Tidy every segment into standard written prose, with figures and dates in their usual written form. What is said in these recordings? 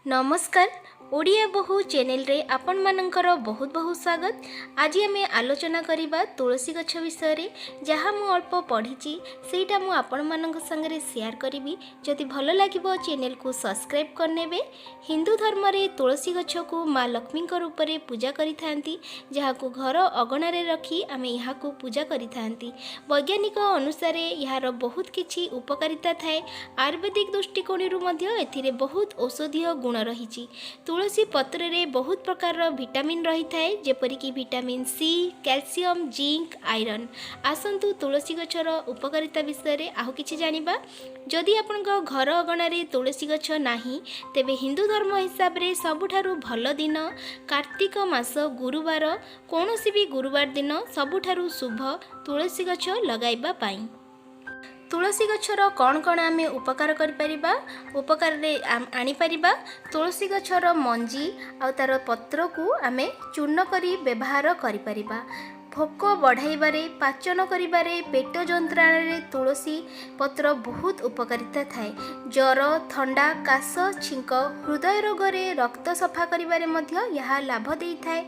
ନମସ୍କାର, ଓଡ଼ିଆ ବୋହୂ ଚ୍ୟାନେଲରେ ଆପଣମାନଙ୍କର ବହୁତ ବହୁତ ସ୍ୱାଗତ। ଆଜି ଆମେ ଆଲୋଚନା କରିବା ତୁଳସୀ ଗଛ ବିଷୟରେ। ଯାହା ମୁଁ ଅଳ୍ପ ପଢ଼ିଛି, ସେଇଟା ମୁଁ ଆପଣମାନଙ୍କ ସାଙ୍ଗରେ ସେୟାର କରିବି। ଯଦି ଭଲ ଲାଗିବ, ଚ୍ୟାନେଲକୁ ସବସ୍କ୍ରାଇବ୍ କରିନେବେ। ହିନ୍ଦୁ ଧର୍ମରେ ତୁଳସୀ ଗଛକୁ ମା ଲକ୍ଷ୍ମୀଙ୍କ ରୂପରେ ପୂଜା କରିଥାନ୍ତି, ଯାହାକୁ ଘର ଅଗଣାରେ ରଖି ଆମେ ଏହାକୁ ପୂଜା କରିଥାନ୍ତି। ବୈଜ୍ଞାନିକ ଅନୁସାରେ ଏହାର ବହୁତ କିଛି ଉପକାରିତା ଥାଏ। ଆୟୁର୍ବେଦିକ ଦୃଷ୍ଟିକୋଣରୁ ମଧ୍ୟ ଏଥିରେ ବହୁତ ଔଷଧୀୟ ଗୁଣ ରହିଛି। ତୁଳସୀ ପତ୍ରରେ ବହୁତ ପ୍ରକାରର ଭିଟାମିନ୍ ରହିଥାଏ, ଯେପରିକି vitamin C, calcium, zinc, iron. ଆସନ୍ତୁ ତୁଳସୀ ଗଛର ଉପକାରିତା ବିଷୟରେ ଆଉ କିଛି ଜାଣିବା। ଯଦି ଆପଣଙ୍କ ଘର ଅଗଣାରେ ତୁଳସୀ ଗଛ ନାହିଁ, ତେବେ ହିନ୍ଦୁ ଧର୍ମ ହିସାବରେ ସବୁଠାରୁ ଭଲ ଦିନ କାର୍ତ୍ତିକ ମାସ ଗୁରୁବାର। କୌଣସି ବି ଗୁରୁବାର ଦିନ ସବୁଠାରୁ ଶୁଭ ତୁଳସୀ ଗଛ ଲଗାଇବା ପାଇଁ। ତୁଳସୀ ଗଛର କ'ଣ କ'ଣ ଆମେ ଉପକାର କରିପାରିବା, ଉପକାରରେ ଆଣିପାରିବା? ତୁଳସୀ ଗଛର ମଞ୍ଜି ଆଉ ତା'ର ପତ୍ରକୁ ଆମେ ଚୂର୍ଣ୍ଣ କରି ବ୍ୟବହାର କରିପାରିବା। ଭୋକ ବଢ଼ାଇବାରେ, ପାଚନ କରିବାରେ, ପେଟ ଯନ୍ତ୍ରଣାରେ ତୁଳସୀ ପତ୍ର ବହୁତ ଉପକାରିତା ଥାଏ। ଜ୍ୱର, ଥଣ୍ଡା, କାଶ, ଛିଙ୍କ, ହୃଦୟ ରୋଗରେ ରକ୍ତ ସଫା କରିବାରେ ମଧ୍ୟ ଏହା ଲାଭ ଦେଇଥାଏ।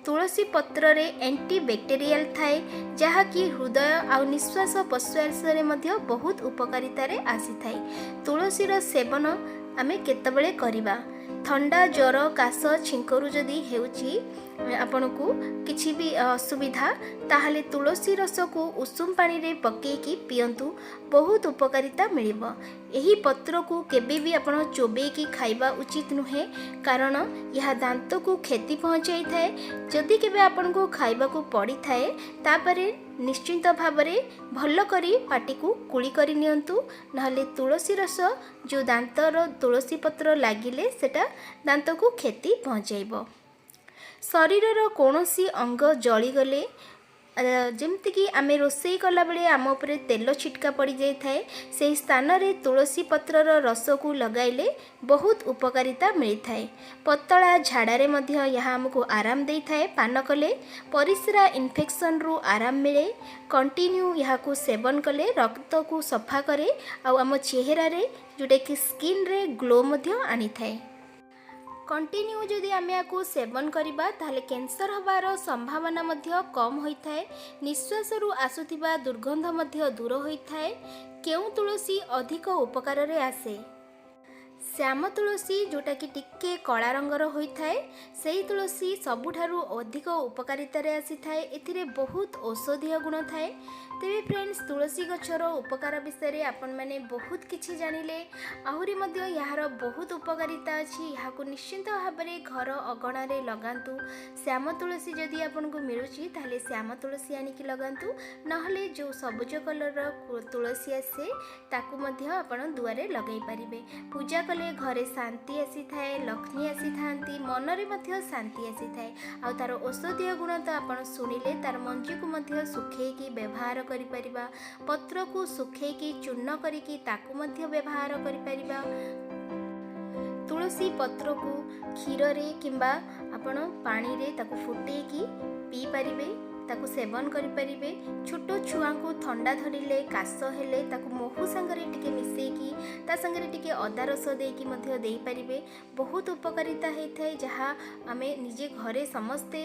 ତୁଳସୀ ପତ୍ରରେ ଆଣ୍ଟି ବ୍ୟାକ୍ଟେରିଆଲ ଥାଏ, ଯାହାକି ହୃଦୟ ଆଉ ନିଶ୍ୱାସ ପ୍ରଶ୍ୱାସରେ ମଧ୍ୟ ବହୁତ ଉପକାରିତାରେ ଆସିଥାଏ। ତୁଳସୀର ସେବନ ଆମେ କେତେବେଳେ କରିବା? ଥଣ୍ଡା, ଜ୍ୱର, କାଶ, ଛିଙ୍କରୁ ଯଦି ହେଉଛି ଆପଣଙ୍କୁ କିଛି ବି ଅସୁବିଧା, ତାହେଲେ ତୁଳସୀ ରସକୁ ଉଷୁମ ପାଣିରେ ପକାଇକି ପିଅନ୍ତୁ, ବହୁତ ଉପକାରିତା ମିଳିବ। ଏହି ପତ୍ରକୁ କେବେ ବି ଆପଣ ଚୋବେଇକି ଖାଇବା ଉଚିତ ନୁହେଁ, କାରଣ ଏହା ଦାନ୍ତକୁ କ୍ଷତି ପହଞ୍ଚାଇଥାଏ। ଯଦି କେବେ ଆପଣଙ୍କୁ ଖାଇବାକୁ ପଡ଼ିଥାଏ, ତାପରେ ନିଶ୍ଚିନ୍ତ ଭାବରେ ଭଲ କରି ପାଟିକୁ କୁଳି କରି ନିଅନ୍ତୁ। ନହେଲେ ତୁଳସୀ ରସ ଯେଉଁ ଦାନ୍ତର ତୁଳସୀ ପତ୍ର ଲାଗିଲେ ସେଟା ଦାନ୍ତକୁ କ୍ଷତି ପହଞ୍ଚାଇବ। ଶରୀରର କୌଣସି ଅଙ୍ଗ ଜଳିଗଲେ, ଯେମିତିକି ଆମେ ରୋଷେଇ କଲାବେଳେ ଆମ ଉପରେ ତେଲ ଛିଟକା ପଡ଼ିଯାଇଥାଏ, ସେହି ସ୍ଥାନରେ ତୁଳସୀ ପତ୍ରର ରସକୁ ଲଗାଇଲେ ବହୁତ ଉପକାରିତା ମିଳିଥାଏ। ପତଳା ଝାଡ଼ାରେ ମଧ୍ୟ ଏହା ଆମକୁ ଆରାମ ଦେଇଥାଏ। ପାନ କଲେ ପରିସ୍ରା ଇନଫେକ୍ସନରୁ ଆରାମ ମିଳେ। କଣ୍ଟିନ୍ୟୁ ଏହାକୁ ସେବନ କଲେ ରକ୍ତକୁ ସଫା କରେ ଆଉ ଆମ ଚେହେରାରେ, ଯେଉଁଟାକି ସ୍କିନ୍ରେ ଗ୍ଲୋ ମଧ୍ୟ ଆଣିଥାଏ। କଣ୍ଟିନ୍ୟୁ ଯଦି ଆମେ ଏହାକୁ ସେବନ କରିବା, ତାହେଲେ କ୍ୟାନ୍ସର ହେବାର ସମ୍ଭାବନା ମଧ୍ୟ କମ୍ ହୋଇଥାଏ। ନିଶ୍ୱାସରୁ ଆସୁଥିବା ଦୁର୍ଗନ୍ଧ ମଧ୍ୟ ଦୂର ହୋଇଥାଏ। କେଉଁ ତୁଳସୀ ଅଧିକ ଉପକାରରେ ଆସେ? ଶ୍ୟାମ ତୁଳସୀ, ଯେଉଁଟାକି ଟିକେ କଳା ରଙ୍ଗର ହୋଇଥାଏ, ସେଇ ତୁଳସୀ ସବୁଠାରୁ ଅଧିକ ଉପକାରିତାରେ ଆସିଥାଏ। ଏଥିରେ ବହୁତ ଔଷଧୀୟ ଗୁଣ ଥାଏ। ତେବେ ଫ୍ରେଣ୍ଡସ୍, ତୁଳସୀ ଗଛର ଉପକାର ବିଷୟରେ ଆପଣମାନେ ବହୁତ କିଛି ଜାଣିଲେ। ଆହୁରି ମଧ୍ୟ ଏହାର ବହୁତ ଉପକାରିତା ଅଛି। ଏହାକୁ ନିଶ୍ଚିନ୍ତ ଭାବରେ ଘର ଅଗଣାରେ ଲଗାନ୍ତୁ। ଶ୍ୟାମ ତୁଳସୀ ଯଦି ଆପଣଙ୍କୁ ମିଳୁଛି, ତାହେଲେ ଶ୍ୟାମ ତୁଳସୀ ଆଣିକି ଲଗାନ୍ତୁ। ନହେଲେ ଯେଉଁ ସବୁଜ କଲର୍ର ତୁଳସୀ ଆସେ, ତାକୁ ମଧ୍ୟ ଆପଣ ଦୁଆରେ ଲଗାଇ ପାରିବେ। ପୂଜା କଲେ ଘରେ ଶାନ୍ତି ଆସିଥାଏ, ଲକ୍ଷ୍ମୀ ଆସିଥାନ୍ତି, ମନରେ ମଧ୍ୟ ଶାନ୍ତି ଆସିଥାଏ। ଆଉ ତା'ର ଔଷଧୀୟ ଗୁଣ ତ ଆପଣ ଶୁଣିଲେ। ତା'ର ମଞ୍ଜିକୁ ମଧ୍ୟ ଶୁଖେଇକି ବ୍ୟବହାର କରିପାରିବା। ପତ୍ରକୁ ଶୁଖେଇକି ଚୂର୍ଣ୍ଣ କରିକି ତାକୁ ମଧ୍ୟ ବ୍ୟବହାର କରିପାରିବା। ତୁଳସୀ ପତ୍ରକୁ କ୍ଷୀରରେ କିମ୍ବା ଆପଣ ପାଣିରେ ତାକୁ ଫୁଟେଇକି ପିଇପାରିବେ, ତାକୁ ସେବନ କରିପାରିବେ। ଛୋଟ ଛୁଆଙ୍କୁ ଥଣ୍ଡା ଧରିଲେ, କାଶ ହେଲେ ତାକୁ ମହୁ ସାଙ୍ଗରେ ଟିକେ ମିଶେଇକି, ତା ସାଙ୍ଗରେ ଟିକେ ଅଦା ରସ ଦେଇକି ମଧ୍ୟ ଦେଇପାରିବେ। ବହୁତ ଉପକାରିତା ହେଇଥାଏ, ଯାହା ଆମେ ନିଜେ ଘରେ ସମସ୍ତେ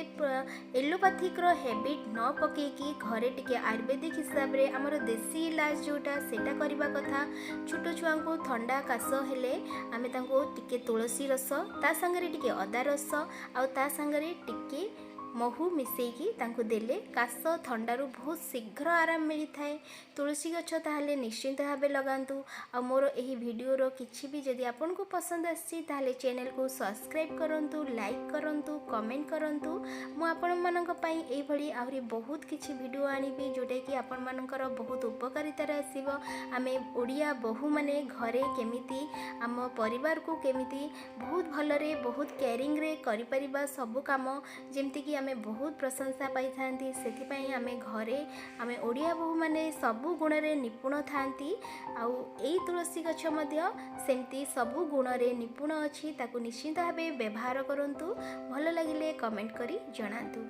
ଏଲୋପାଥିକର ହ୍ୟାବିଟ୍ ନ ପକେଇକି ଘରେ ଟିକେ ଆୟୁର୍ବେଦିକ ହିସାବରେ ଆମର ଦେଶୀ ଇଲାଜ ଯେଉଁଟା, ସେଇଟା କରିବା କଥା। ଛୋଟ ଛୁଆଙ୍କୁ ଥଣ୍ଡା କାଶ ହେଲେ ଆମେ ତାଙ୍କୁ ଟିକେ ତୁଳସୀ ରସ, ତା ସାଙ୍ଗରେ ଟିକେ ଅଦା ରସ ଆଉ ତା ସାଙ୍ଗରେ ଟିକେ ମହୁ ମିଶେଇକି ତାଙ୍କୁ ଦେଲେ କାଶ ଥଣ୍ଡାରୁ ବହୁତ ଶୀଘ୍ର ଆରାମ ମିଳିଥାଏ। ତୁଳସୀ ଗଛ ତାହେଲେ ନିଶ୍ଚିନ୍ତ ଭାବେ ଲଗାନ୍ତୁ। ଆଉ ମୋର ଏହି ଭିଡ଼ିଓର କିଛି ବି ଯଦି ଆପଣଙ୍କୁ ପସନ୍ଦ ଆସିଛି, ତାହେଲେ ଚ୍ୟାନେଲକୁ ସବସ୍କ୍ରାଇବ୍ କରନ୍ତୁ, ଲାଇକ୍ କରନ୍ତୁ, କମେଣ୍ଟ କରନ୍ତୁ। ମୁଁ ଆପଣମାନଙ୍କ ପାଇଁ ଏଇଭଳି ଆହୁରି ବହୁତ କିଛି ଭିଡ଼ିଓ ଆଣିବି, ଯେଉଁଟାକି ଆପଣମାନଙ୍କର ବହୁତ ଉପକାରିତାରେ ଆସିବ। ଆମେ ଓଡ଼ିଆ ବୋହୂମାନେ ଘରେ କେମିତି ଆମ ପରିବାରକୁ କେମିତି ବହୁତ ଭଲରେ, ବହୁତ କେୟାରିଂରେ କରିପାରିବା ସବୁ କାମ, ଯେମିତିକି ଆମେ ବହୁତ ପ୍ରଶଂସା ପାଇଥାନ୍ତି। ସେଥିପାଇଁ ଆମେ ଘରେ ଆମେ ଓଡ଼ିଆ ବୋହୂମାନେ ସବୁ ଗୁଣରେ ନିପୁଣ ଥାନ୍ତି। ଆଉ ଏଇ ତୁଳସୀ ଗଛ ମଧ୍ୟ ସେମିତି ସବୁ ଗୁଣରେ ନିପୁଣ ଅଛି। ତାକୁ ନିଶ୍ଚିନ୍ତ ଭାବେ ବ୍ୟବହାର କରନ୍ତୁ। ଭଲ ଲାଗିଲେ କମେଣ୍ଟ କରି ଜଣାନ୍ତୁ।